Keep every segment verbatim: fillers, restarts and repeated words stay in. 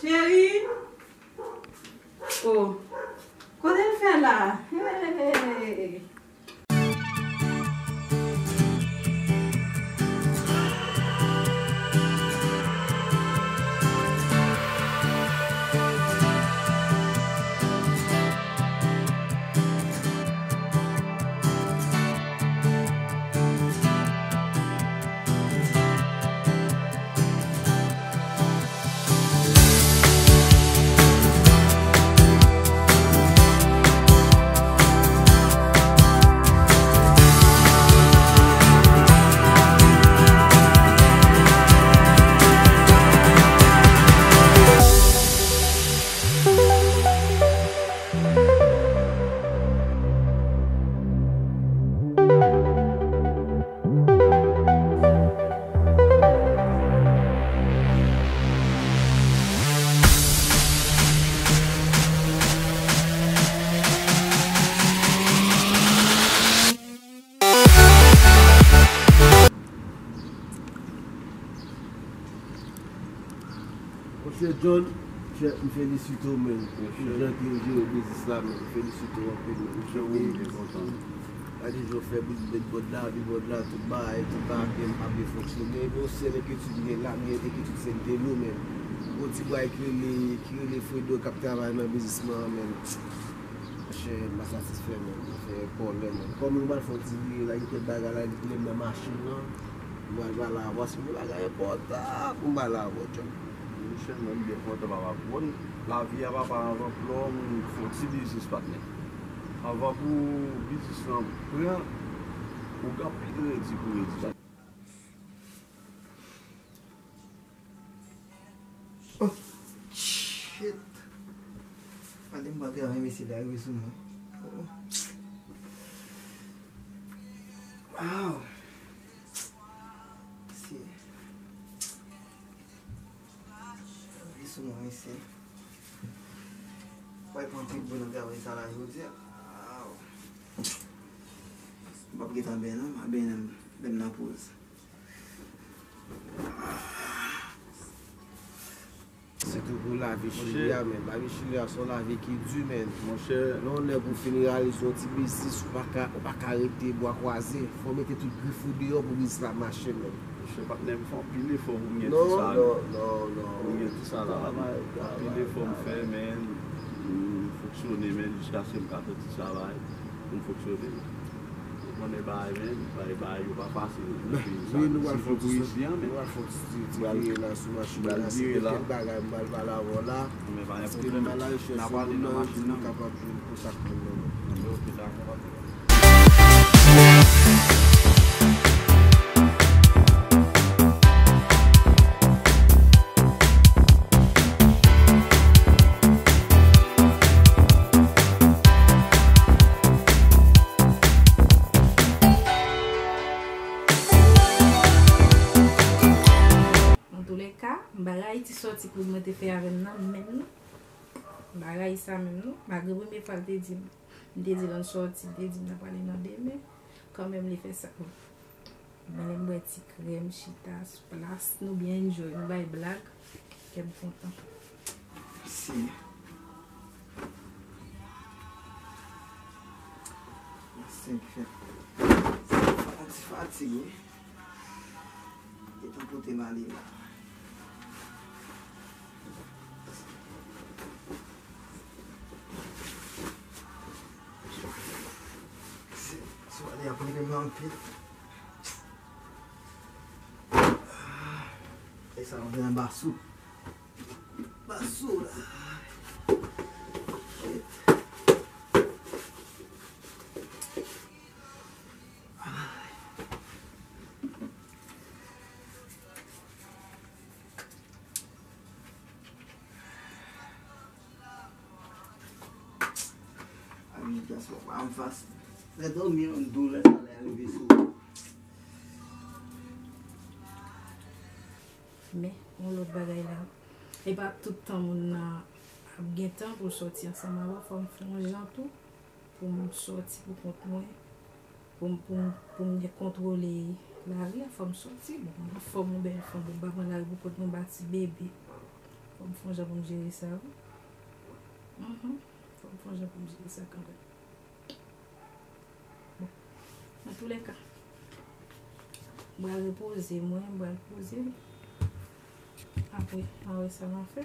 Cheri! Oh, kote l fè la? Hey! Monchè John, monchè, m felisite w, men, pou jan ke w jere biznis la, men, m felisite w anpil, men. Monchè, wi, m byen kontan. Gade jan w fè biznis bòd la, vi bòd la, tout bagay, tout bagay ap byen fonksyone. Men yon sèl enkyetid m gen la, men enkyetid se m te nou, men. Gon ti bway ki rele, ki rele Fredo k ap travay nan biznis mwen an, men. Monchè, m pa satisfè, men. M fè kòlè, men. Kòm nou pral fè yon ti vire la, gen kèk bagay la, li koule m nan machin nan. M pral pale avè w, se yon bagay enpòtan pou m pale avè w, John. Monchè, mwen, m byen kontan, papa. Bon, lavi a, papa, anvan pou lòm fè yon ti biznis, patnè. Anvan pou biznis lan pran, ou gen anpil redi pou redi. Oh, shit. Gade m pa travay, mesye, la rive sou mwen. Oh. Wow. Mesye. Li sou mwen, mesye. Mwen pran trip pou nan travay sa la jodi a. Aw. M p ap gentan benyen non, m a benyen lè m nan poz. Sitou pou lavi Chili a, men. Lavi Chili a se yon lavi ki di, men. Monchè. Lè w nèg ou fin reyalize yon ti biznis, ou pa ka, ou pa ka rete bwa kwaze. Fò w mete tout grif ou deyò pou biznis la mache, men. Monchè, patnè, m fè anpil efò pou m gen tout sa, non, non, non, non. Pou m gen tout sa la. Travay, travay, travay. Anpil efò m fè, men. M fonksyone, men, jiskaske m ka fè ti travay pou m fonksyone. Ou konnen bagay, men, bagay, bagay yo pa fasil nan peyi sa. Wi, nou pral fè yon ti soti, nou pral fè yon ti, ti vire la sou machin la, se kèk bagay m pral pale avè w la. Paske nan la rechèch sou moun nan, yo di nou kapab jwenn kontak moun nan. Ok, dakò, patnè. Antoulèka, m pa rayi ti sòti kouz mwen te fè avè m nan, menm non. M pa rayi sa menm non. Malgre premye fwa l te di m, m te di l ann sòti, l te di m n a prale nan demen. Kanmenm li fè sa. Mwen lè m bwè ti krèm, chita sou plas, nou byen enjoy, nou bay blag, kè m kontan. Mèsi. Mèsi, m fè yon ti fatig, wi. Gentan pote m ale la. Se, se ale ap rive m anpil. E sa, nou vin anba sou. Anba sou la. Shit. Ay, gason pa anfas. Lè dòmi an doulè sa lè rive sou ou. Men, yon lòt bagay la. E pa tout tan moun nan ap gen tan pou l sòti ansanm avè w. Fò m fè yon jan tou pou m sòti pou kont mwen. Pou m, pou m, pou m gen kontwole lari a, fò m sòti. Bon, m anfòm, yon bèl fanm, bon, m pa pran lari pou kont mwen, m pa ti bebe. Fò m fè yon jan pou m jere sa, wi. Mhm. Fò m fè yon jan pou m jere sa kanmenm. Bon. Antoulèka, m pral repoze mwen, m pral poze m. Apre, m a wè sa m a fè.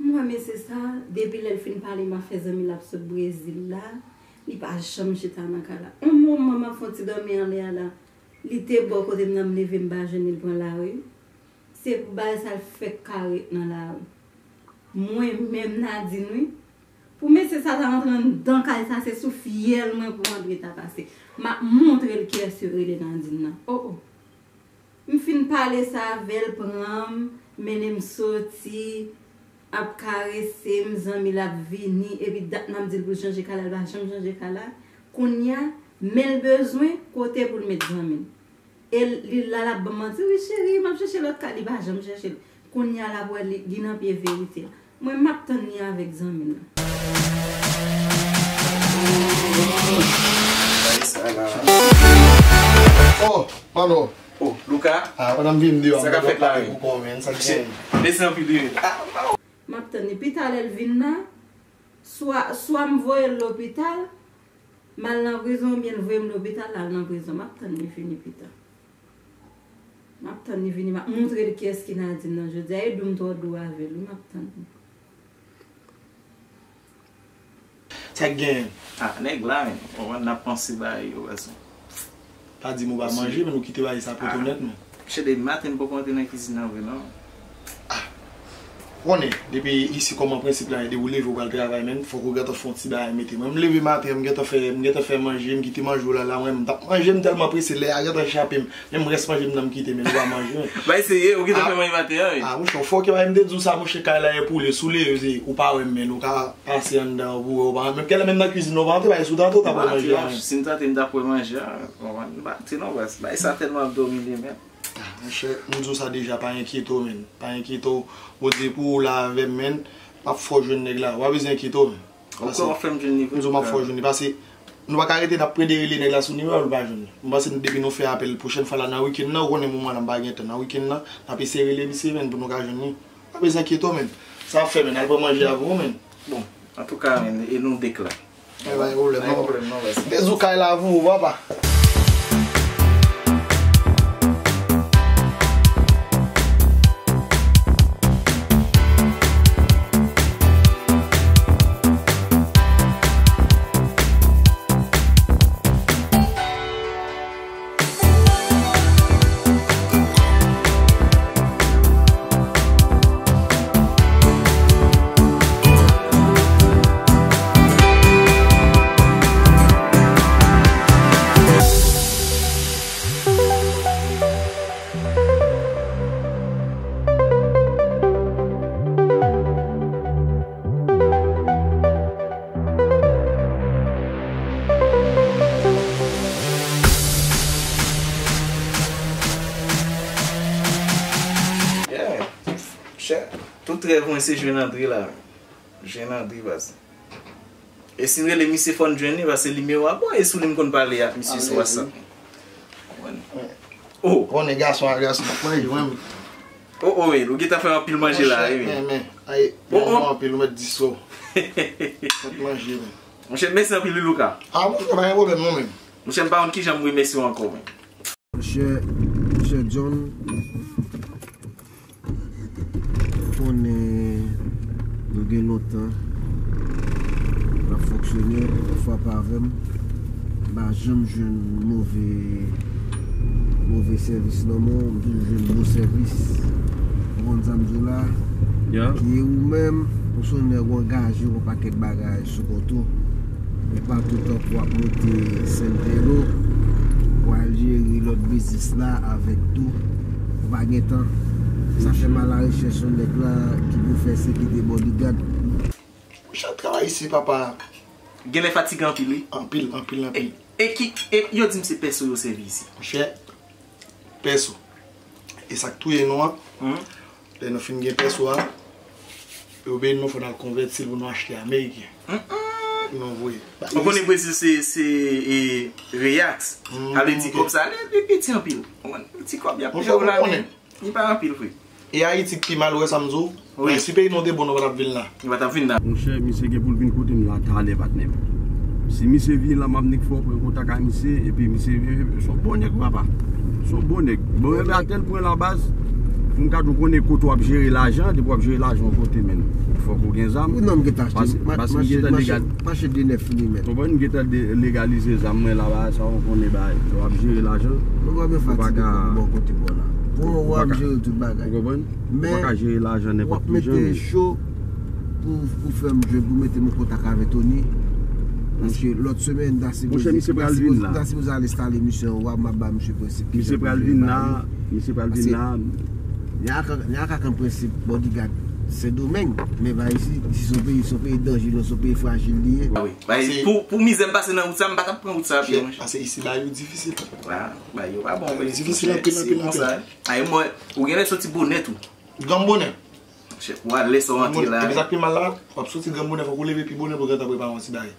Mwen, mesye sa, depi lè l fin pale m afè zanmi l ap sot Brezil la, li pa janm chita nan kay la. On moman m ap fè on ti dòmi anlè a la, li te bò kote m nan, m leve m pa jwenn li, l pran lari. Se pou bagay sa l fèk ka ret nan lari. Mwen menm Nadine wi. Pou mesye sa ta rantre anndan kay sa, se sou fyèl mwen pou André ta pase. M ap montre l kiyès yo rele Nadine nan. Oh, oh. M fin pale sa avè l, pran m, mennen m soti, ap karese m, zanmi l ap vini, epi dat m ap di l pou l chanje kay la, l pa janm chanje kay la. Kounye a, men l bezwen kote pou l met zanmi l. E li la, l ap ban m manti, wi cheri, m ap chèche lòt kay, li pa janm chèche l. Kounye a, l ap wè li, li nan pye verite a. Mwen, m ap tann li avèk zanmi l lan. Oh, Mano. Oh, Luca. Ah, pandan m vin deyò, m fèk la pou kò, men, sa k gen. Mèsi anpil, wi. Ah, oh. M ap tann li. Pita lè l vin la, swa, swa m voye l lopital, m al nan prizon, oubyen l voye m lopital, l al nan prizon. M ap tann li vini pita. M ap tann li vini, m ap montre l kiyès ki Nadine nan jodi a. E dou m twò dou avè l, wi, m ap tann li. Sa k genyen? Ah, nèg la, men. Ou konprann, n ap panse bagay yo, gason. Pa di m ou pa manje, men nou kite bagay sa pote w nèt, men. Monchè, depi maten m poko antre nan kizin nan vre, non. Ah. Ou konnen, depi isi kòman prensip la ye, depi w leve ou pral travay, men, fòk ou gentan fè yon ti bagay mete. Mwen, m leve maten, m gentan fè, m gentan fè manje, m kite manje w la, la, mwen, m t ap manje, m tèlman prese, lè a gentan chape m. Menm rès manje m nan m kite, men nou pa manje, men. Bay serye, ou gentan fè manje maten an, wi. Ah, monchè, fòk yo bay m te di w sa, monchè, kay la e poule, sou leve, ou pa wè m, men ou ka pase anndan an pou wè, ou pa, menm kèlè menm nan kwizin nan, ou pa antre, bay si w t antre, ou t ap wè manje a, men. Si m t antre, m t ap wè manje a, ou konprann? M pa antre non, baz. Bay sa tèlman ap domine, men. Ah, monchè, m di w sa deja, pa enkyete w, men. Pa enkyete w, Bondye pou ou la avè m, men. M ap fè w jwenn nèg la, ou pa bezwen enkyete w, men. Ou kwè w ap fè m jwenn li vre? M di w m ap fè w jwenn li, paske nou pa ka rete n ap plede rele nèg la sou nimewo a pou l pa jwenn li. M panse depi nou fè apèl pwochèn fwa la nan wikenn nan, ou konnen moman la m pa gen tan, nan wikenn nan, n ap eseye rele misye, men, pou nou ka jwenn li. Pa bezwen enkyete w, men. Sa w ap fè, men, al pran manje a pou ou, men. Bon, antouka, men, e nou de k la. Pa gen pwoblèm non. Pa gen pwoblèm non, baz. Te di w kay la pou ou, papa. Yeah. Monchè, tout rèv mwen se jwenn Andre la. Jwenn Andre, baz. E si n rele misye fò n jwenn li, paske nimewo a bon, e sou li m konn pale ak misye sou WhatsApp. Oh. Konnen gason a gason, manje, mwen. Oh, oh, wi, ou gentan fè anpil manje la, wi. Men, men, ay, manje anpil, ou mèt di so. Mèt manje, men. Monchè, mèsi anpil, wi, Luka. Ah, monchè, pa gen pwoblèm, non, men. Monchè, m pa konn kijan m remèsye w ankò, men. Monchè, monchè John, konnen nou gen lontan n ap fonksyone, frape avè m, m pa janm jwenn move, move sèvis nan men w, m toujou jwenn bon sèvis. Ou konn sa m di w la? Ki ou menm, ou se yon nèg ou angaje yon pakèt bagay sou kont ou. Ou pa toutan pou w ap monte Sentelo, pou w al jere lòt biznis la avèk tou. Ou pa gen tan. Sa fè mal a rechèch yon nèg la ki pou fè sekirite bodyguard. Chat travay isi, papa. Genlè fatigan anpil, wi. Anpil, anpil, anpil. E, e ki, e yo di m se pèso yo sèvi isi. Monchè, pèso. E sa k touye nou an, lè nou fin gen pèso a, yo bay nou, fò n al konvèti l pou nou achte ameriken. Pou nou voye. Ou konnen Brezil se, se e, Reax. Sa vle di kòb sa, li, li piti anpil. Ou konprann? Ti kòb y ap peye w la, men li pa anpil, vre. E Ayiti k pi mal, ou wè sa m di w? Wi. Men si peyi nou te bon, nou pa t ap vin la. Nou pa t ap vin la. Monchè, misye gen pou l vin kote m la talè, patnè m. Si misye vin la, m ap nik fè w pran kontak ak misye, epi misye, e, e, se yon bon nèg, papa. Se yon bon nèg. Bon, men atèl pwen la baz, pou m ka di w konnen kote w ap jere lajan, depi w ap jere lajan yon kote, men fòk ou gen zam. Wi, non, m gentan achte. Paske, paske m gentan legal. Mache de nèf fini, men. Konprann, m gentan de-, legalize zam mwen la, ba, sa w konnen, ba, w ap jere lajan. Mwen pa vle fatige pou bò kote bò la. Bon, w ap jere tout bagay. Ou konprann? Ou pa ka jere lajan nenpòt ki jan. Men w ap mete cho pou, pou fè m jwenn, pou mete m an kontak avè Tony. Paske lòt semèn, m ta sipoze, m ta sipoze, m ta sipoze al enstale misye anwo a, m ap ba misye prensip ki jan pou jere bagay. Misye pral vin la, misye pral vin la. Paske Nyaka, Nyaka kan prensip bodyguard Sendomeng, men pa isi, isi se yon peyi, se yon peyi danje, non, se yon peyi frajil li ye. Wi. Bay, pou, pou mizè m pase nan wout sa, m pa t ap pran wout sa a pye, monchè. Paske isi bagay yo difisil. Bagay yo pa bon, wi. Difisil anpil, anpil, anpil. Ay, mwen, ou genlè soti bonè tou. Gran bonè. Monchè, ou al lè sa w antre la. E sa k pi mal la, w ap soti gran bonè, fòk ou leve pi bonè pou w gentan prepare yon ti bagay.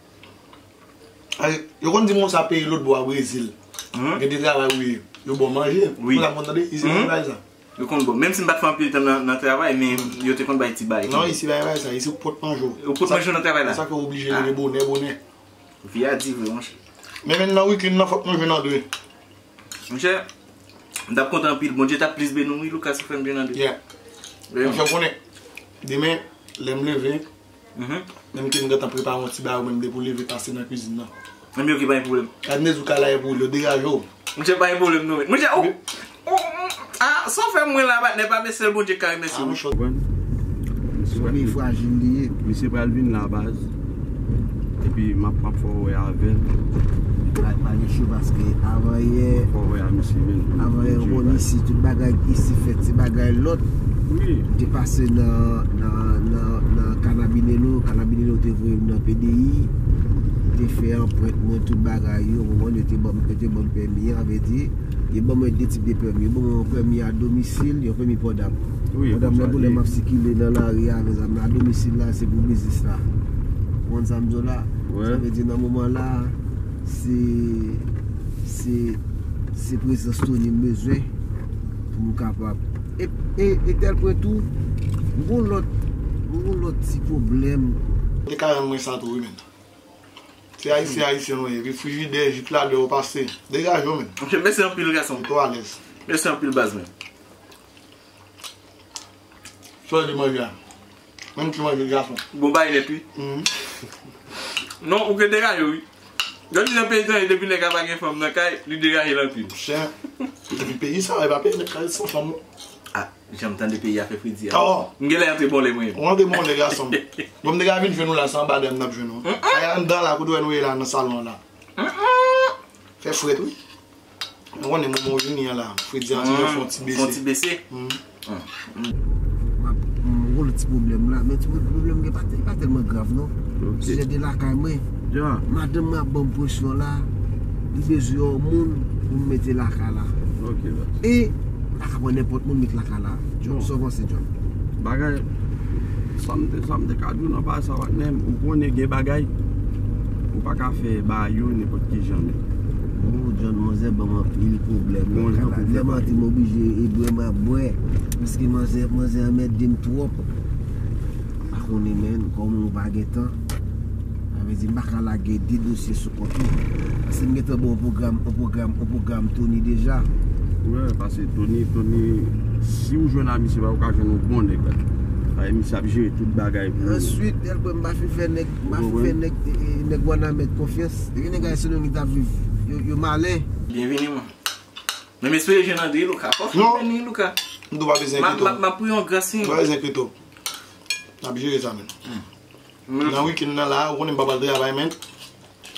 Ay, yo konn di m konsa peyi lòt bò a Brezil. Gen de travay wi, yo ba w manje. Wi. Konsa m konn tande, isi pa gen bagay sa. Yo konn ba w. Menm si m pa t fè anpil tan nan, nan travay, men yo te konn bay ti bagay. Non, isi pa gen bagay sa, isi ou pot manje w. Ou pot manje w nan travay la. Sa fè w oblije leve bonè, bonè. Vi a di vre, monchè. Men, men nan weekend nan, fòk nou jwenn Andre. Monchè, m t ap kontan anpil. Bondye t ap plis beni w, wi, Lucas, ou fè m jwenn Andre. Yeah. Monchè, ou konnen, demen, lè m leve, menm ke m gentan prepare yon ti bagay, ou menm depi w leve, pase nan kwizin nan. Menm yo ki pa gen pwoblèm. Gad Nezou ka la e pou yo degaje w. Monchè, pa gen pwoblèm non, men. Monchè, oh, oh, oh, ah, sa w fè mwen la, patnè, pa men sèl Bondye k ka remèsye w. Monchè, se yon peyi frajil li ye. Misye pral vin la, baz. Epi m ap, m ap fè w wè avè l. Pa, pa gen cho paske avan yè, fè w wè a misye menm. Avan yè, ou konn isi, tout bagay isi fèt, se bagay lòt. Wi. M te pase nan, nan, nan, nan Kanabinelo, Kanabinelo te voye m nan P D I, te fè anprent mwen, tout bagay yo, ou konprann, yo te ban m, yo te ban m pèmi an, vle di, yo ban mwen de tip de pèmi. Yo ban mwen yon pèmi a domisil, yon pèmi pòdam. Pòdam nan pou lè m ap sikile nan lari a avè zam nan. A domisil la, se pou biznis la. Ou konprann sa m di w la? Sa vle di nan moman la, se, se, se prezans Tony m bezwen pou m kapab. E, e, e tèl pwen tou, m gon lòt, m gon lòt ti pwoblèm. Te ka rann mwen sa tou, wi, men. Se ayisyen, ayisyen nou ye. Epi frijidè, jik la, lè yo pase. Degaje w, men. Ok, mèsi anpil, gason. Mete w alèz. Mèsi anpil, baz, men. Sa w di manje a? Menm ti manje gason. Bon bagay nèt, wi. Non, ou gen degaje, wi. Jan di nan peyi etranje, depi nèg la pa gen fanm nan kay, li degaje l anpil. Chen. Epi peyi sa, e pa peyi nèg kay san fanm, non. Ah, jan m tande peyi a fè fredi a. Oh. M genlè antre bon lè mwen. Ou antre bon lè, gason. Bon, m te ka vin jwenn ou la, se anba dèm n ap jwenn ou. Ay, anndan la, kote w wè nou ye la, nan salon an la. Fè frèt, wi. Nou konnen moman w vini an la, fredi an ti jan fè yon ti bese. Fè yon ti bese. M ap, m gon lòt ti pwoblèm la, men ti pwoblèm gen pa, pa tèlman grav non. Sijè de lakay mwen. Madanm mwen ap ban m presyon la, li bezwen yon moun pou m mete lakay la. E m pa ka pran nenpòt moun met lakay la. John, sa w panse, John? Bagay, sa m te, sa m te ka di w nan bagay sa, patnè m, ou konnen gen bagay ou pa ka fè ba yo nenpòt ki jan, men. Oh, John, manzè ban m anpil pwoblèm. Lè m antre, m oblije e bwè, m ap bwè. Paske manzè, manzè anmède m twòp. M pa konnen, men, kòm ou pa gen tan. Sa vle di, m pa ka lage de dosye sou kont ou. Paske m gentan ba w yon pwogram, yon pwogram, yon pwogram Tony deja. Wi, paske Tony, Tony, si ou jwenn a misye, ou ka jwenn yon bon nèg la. Paske misye ap jere tout bagay pou ou. Answit, tèl kwen m pa fin fè nèg, m pa fin fè nèg, e, e, nèg Wanament konfyans. Depi nèg Ayisyen ki t ap viv, yo, yo malen. Byenvini, man. Men m espere jwenn Andre, Luka. Fò fin vini, Luka. M tou pa bezwen enkyete w. M ap priye yon gras, wi. Pa bezwen enkyete w. N ap jere sa, men. Nan wikenn nan la, ou konnen m pa pral travay, men.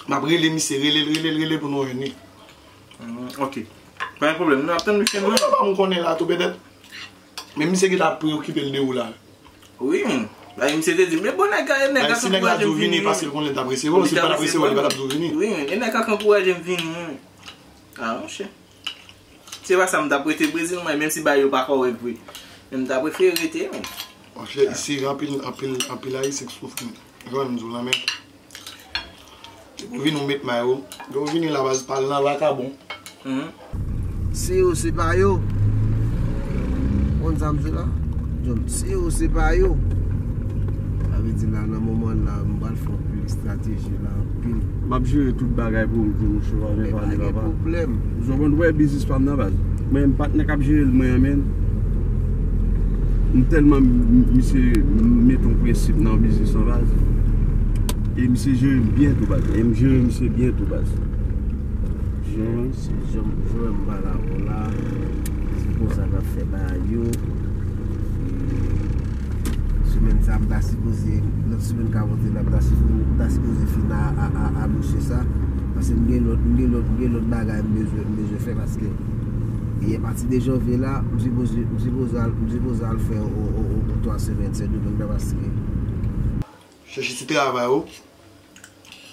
M ap rele misye, rele l, rele l, rele l pou nou jwenn li. Ok. Pa gen pwoblèm, nou ap tann wikenn nan. Ou pa m konnen la tou, petèt. Men misye gentan ap preokipe l de ou la. Wi, men. Bay misye te di, men bon, nèg la, nèg la si nèg la di w vini, paske l konnen l t ap resevwa w, si l pa t ap resevwa w, li pa t ap di w vini. Wi, men, e nèg la k ankouraje m vini, men. Ah, monchè. Se pa sa m t ap rete Brezil, mwen, menm si bagay yo pa kòrèk vre. Men m ta prefere rete, men. Monchè, isi, anpil, anpil, anpil Ayisyen k soufri. Ou konprann m di w lan, men. Depi w vini, w met may ou. Depi w vini la, baz, pa al nan vakabon. Se yo, se pa yo. Konn sa m di la? John, se yo, se pa yo. Sa vle di la, nan moman la, m pral fè anpil estrateji la, anpil. M ap jere tout bagay pou ou, pou ou, chevalier, pale, papa. Pwoblèm. Ou konprann, wè biznis pa m nan, baz. Mwen, m patnè k ap jere l, mwen, men. M tèlman m- misye mete yon prensip nan biznis lan, baz. E misye jere m byen tou, baz. E m jere misye byen tou, baz. Jan. Se jan m jwe m pale avè w la. Se konsa n ap fè bagay yo. E semèn sa, m ta sipoze, lòt semèn k ap vini la, m ta sipoze, m ta sipoze fin a, a, a, a dosye sa. Paske m gen lòt, m gen lòt, m gen lòt bagay m bezwen, m bezwen fè paske e apati de janvye la, m sipoze, m sipoze al, m sipoze al fè yon, yon, yon, yon twa semèn Sendomeng la paske chèche ti travay ou,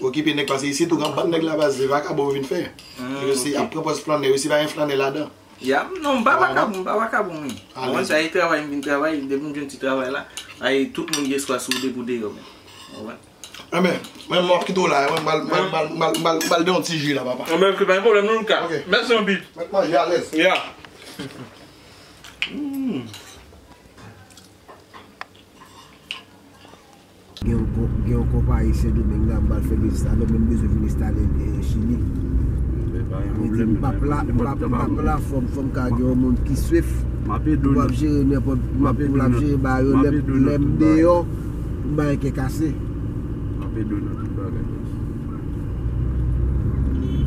okipe nèg paske isit ou gen bann nèg la baz se vakabon yo vin fè. Yo se ap pran pòz flannè, yo se pa gen flannè ladan. Ya, non, m pa vakabon, m pa vakabon, wi. Mwen, sa e travay, m vin travay, depi m jwenn ti travay la, ay, tout moun gen espwa sou depi w deyò, men. Ou konprann? Enben, mwen, m ap kite w la, mwen, m al, m al, m al, m al, m al, m al de yon ti ji la, papa. Enben, se pa yon pwoblèm, non, Luka. Ok. Mèsi anpil. Mèt manje alèz. Ya. Hmm. Gen yon ko- gen yon konpayi Sendomeng la, m pral fè biznis la, men m bezwen vin enstale l, eh, Chili. Mwen di, m p ap la, m p ap, m p ap la, fò m, fò m ka gen yon moun ki swiv. M ap ede w. M ap jere nenpòt, m ap, m ap jere ba yo lè, lè m deyò, pou m pa gen kè kase. M ap ede w nan tout bagay.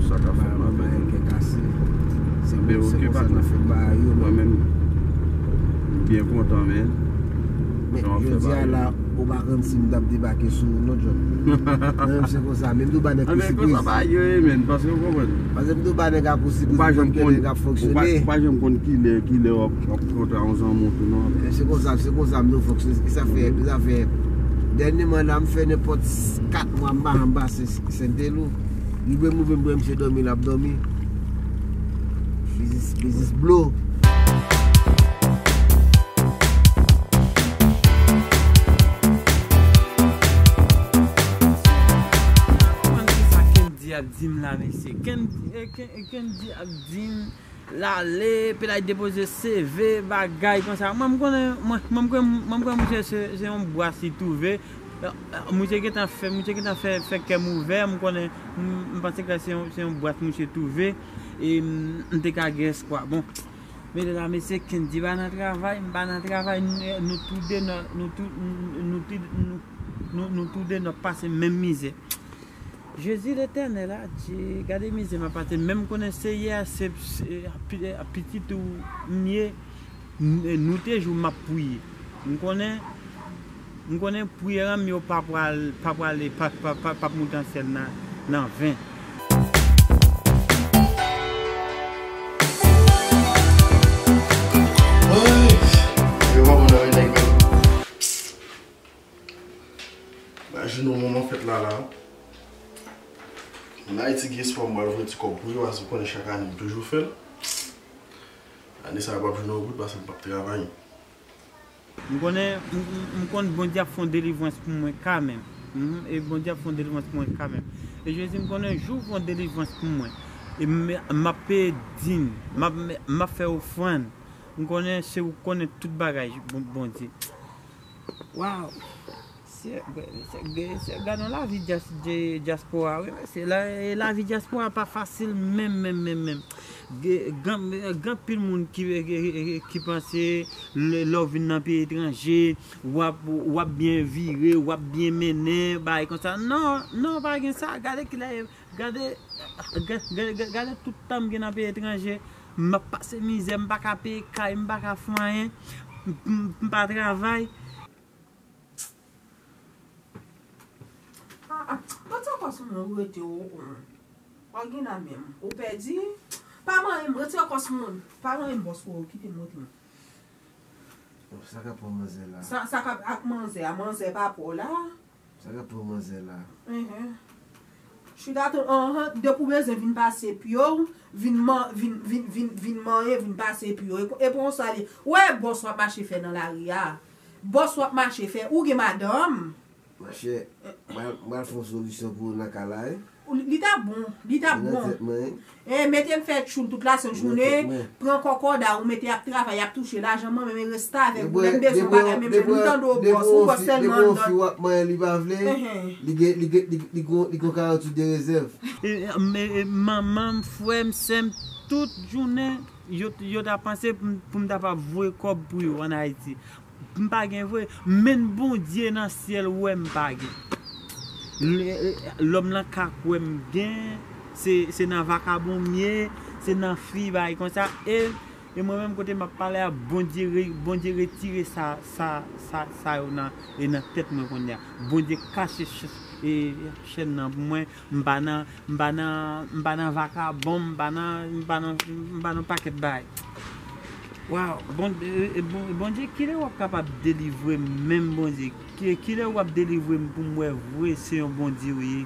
Sa k ap fèt m ap ede w. Kè kase. Se konsa n ap fè bagay yo, mwen menm, m byen kontan, men. Men jodi a la, ou pa konn si m t ap debake sou ou, non, John. Mwen menm, se konsa. Men m tou ba nèg kou sipriz. Konsa bagay yo ye, men, paske ou konprann. Paske m tou ba nèg a kou sipriz, m konn ke nèg ap fonksyone. Ou pa janm konn kilè, kilè w ap, w ap kontre yon zanmi w tou, non. Se konsa, se konsa m tou fonksyone. Sa fè, sa fè. Dènyèman la, m fè nenpòt kat mwa, m pa janm pase Sentelou. Li bwe move, m bwe, misye dòmi, l ap dòmi. Biznis, biznis blo. Mwen, se sa Kendy ap di m la, mesye. Kendy, eh, Ken- eh, Kendy ap di m l ale, epi l al depoze C V, bagay konsa. Mwen, m konnen, mwen, mwen, m kwè, mwen, m kwè misye se, se yon bwas li twouve. Misye gentan fè, misye gentan fè, fè kè m ouvè, m konnen, m, m panse ke se yon, se yon bwas misye twouve, e m, m te ka gen espwa. Bon, men la, mesye Kendy pa nan travay, m pa nan travay, nou, nou tou de, nou, nou tou, nou, nou tou, nou, nou, nou tou de, nou ap pase menm mizè. Jezi Letènèl, adje, gade mizè m ap pase. Men m konnen Seyè a se, se, pi- pitit ou m ye. N- Nou te jou m ap priye. M konnen, m konnen priyè m yo pa pral, pa prale, pa, pa, pa, p ap moute an syèl nan, nan ven. Yo pa moun nan men nèg menm. Imajine w moman fèt la la. Ann Ayiti gen espwa m pral voye ti kòb pou yo, paske w konnen chak ane m toujou fè l. Ane sa a yo p ap jwenn yon goud paske m p ap travay. M konnen, m, m, m konn Bondye ap fè yon delivrans pou mwen kanmenm. Mhm, e Bondye ap fè yon delivrans pou mwen kanmenm. E Jezi, m konnen jou w fè yon delivrans pou mwen. E m, m ap peye dim, m ap, m ap fè ofrann. M konnen se ou k konnen tout bagay, Bon- Bondye. Waw! Se, se, se, se, gade yon lavi dyas- dya- dyaspora, wi, mesye. La, lavi dyaspora pa fasil menm, menm, menm, menm. Gen, gen, gen anpil moun ki, ki, ki panse lè, lè w vin nan peyi etranje, w ap, w ap byen vire, w ap byen mennen, bagay konsa. Non, non, pa gen sa. Gade kilè, gade, gade, gade, gade tout tan m gen nan peyi etranje. M ap pase mizè, m pa ka peye kay, m pa ka fè anyen, m, m, m pa travay. Ah, ah, retire kò sou mwen, ou rete, ou, ou, ou gen nan menm. Ou pèdi, pa manyen m, retire kò sou mwen. Pa manyen m, bòs, ou kite m, rete m. Sa k ap pran manzè la? Sa, sa k ap ak manzè a? Manzè pa pa w la? Sa k ap pran manzè la? Mhm. Chita tou, anhan, depi w bezwen vin pase pye w, vin man, vin, vin, vin, vin manyen, vin pase pye w. E, e konsa li. Ou wè bòs w ap mache fè nan lari a? Bòs w ap mache fè, ou gen madanm? Machè, m pral, m pral fè yon solisyon pou ou nan ka la, wi. Li t ap bon, li t ap bon. Li nan tèt mwen, wi. E mete m fè tchoul tout lasent jounen, pran kòkòda ou mete y ap travay, y ap touche lajan mwen menm e restavèk ou. Lè m bezwen bagay menm jan m tande w bòs, ou bòs sèlman anndan. Depi w wè fi w ap manyen li pa vle, li gen, li gen, li, li gon, li gon kawotchou de rezèv. E, e, e, manman m, frè m, sè m, tout jounen, yo, yo ta panse pou m, pou m ta pa voye kòb pou yo ann Ayiti. M pa gen vre. Menm Bondye nan syèl wè m pa gen. Lòm nan ka kwè m gen, se, se nan vakabon m ye, se nan fi bagay konsa. E, e mwen menm kote m ap pale a, Bondye, re, Bondye retire sa, sa, sa, sa yo nan, e nan tèt mwen kounye a. Bondye kase ch, e, chèn nan pou mwen. M pa nan, m pa nan, m pa nan vakabon, m pa nan, m pa nan, m pa nan pakèt bagay. Waw, bon, e, e, bon, Bondye, kilè w ap kapab delivre m menm, Bondye? Ki, kilè w ap delivre m pou m wè vre se yon Bondye w ye?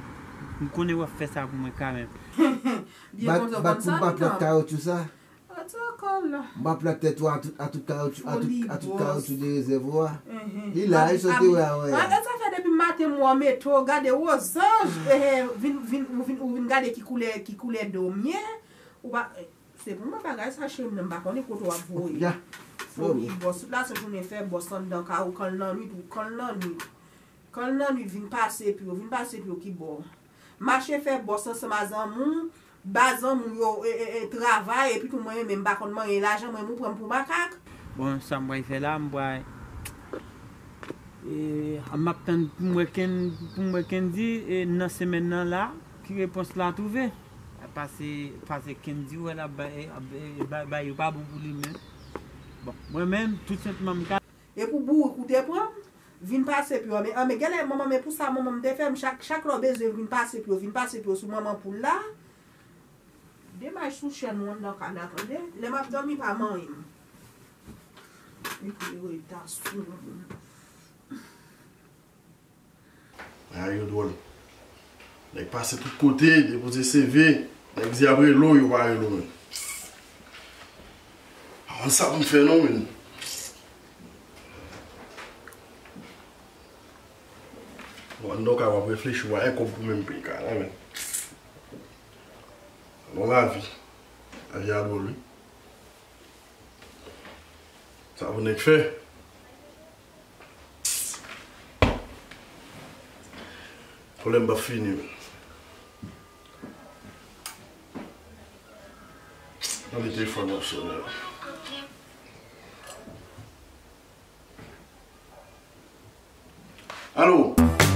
M konnen w ap fè sa pou mwen kanmenm. Bat, bat pou m pa pran kawotchou sa. M ap plat tèt ou a tout, a tout kawotchou, a tout, a tout kawotchou de rezèv ou a. Li la, e sa w te wè a wè a. An, sa fè depi maten m wè w mete w, gade wozanj, eh, vin, vin, ou vin, ou vin gade ki koulè, ki koulè do m ye. Ou pa, se pou mwen bagay sa cheri m nan, m pa konnen kote w ap voye. Foli bòs, tout lasent jounen fè bòs anndan kay ou, kanl lannwit, ou kanl lannwit. Kanl lannwit, vin pase pye w, vin pase pye w kibò. Mache fè bòs ansanm a zanmi w, ba zanmi w yo, e, e, e, travay, epi tou mwen menm m pa konn manyen lajan, mwen menm ou pran m pou makak. Bon, sa m pral fè la, m pral, e, m ap tann pou m wè Ken, pou m wè Kendy, e, nan semèn nan la, ki repons l a twouve. Pase, pase Kendy wè l ap bay, ap, e, bay, bay yo pa bon pou li menm. Bon, mwen menm, tout senpman m ka. E pou bourik ou te pran m, vin pase pye w. Anben, anben, genlè, manman, men pou sa manman m te fè m, chak, chak lè w bezwen vin pase pye w, vin pase pye w sou manman poul la. Demaj sou chèn ou anndan kay la, tande. Lè m ap dòmi, pa manyen m. Epi reta sou. Bagay yo dwòl. Nèg pase tout kote, depoze CV, nèg di ap rele w, yo pa rele w menm. Pa konn sa pou m fè non, menn. Bon, anndan w ka w ap reflechi, w a gen kòb pou menm peye kay la, menn. Non, lavi. Lavi a dwòl, wi. Sa pou nèg fè. Pwoblèm p ap fini, menn. Tande telefòn nan ap sonnen la. Alo?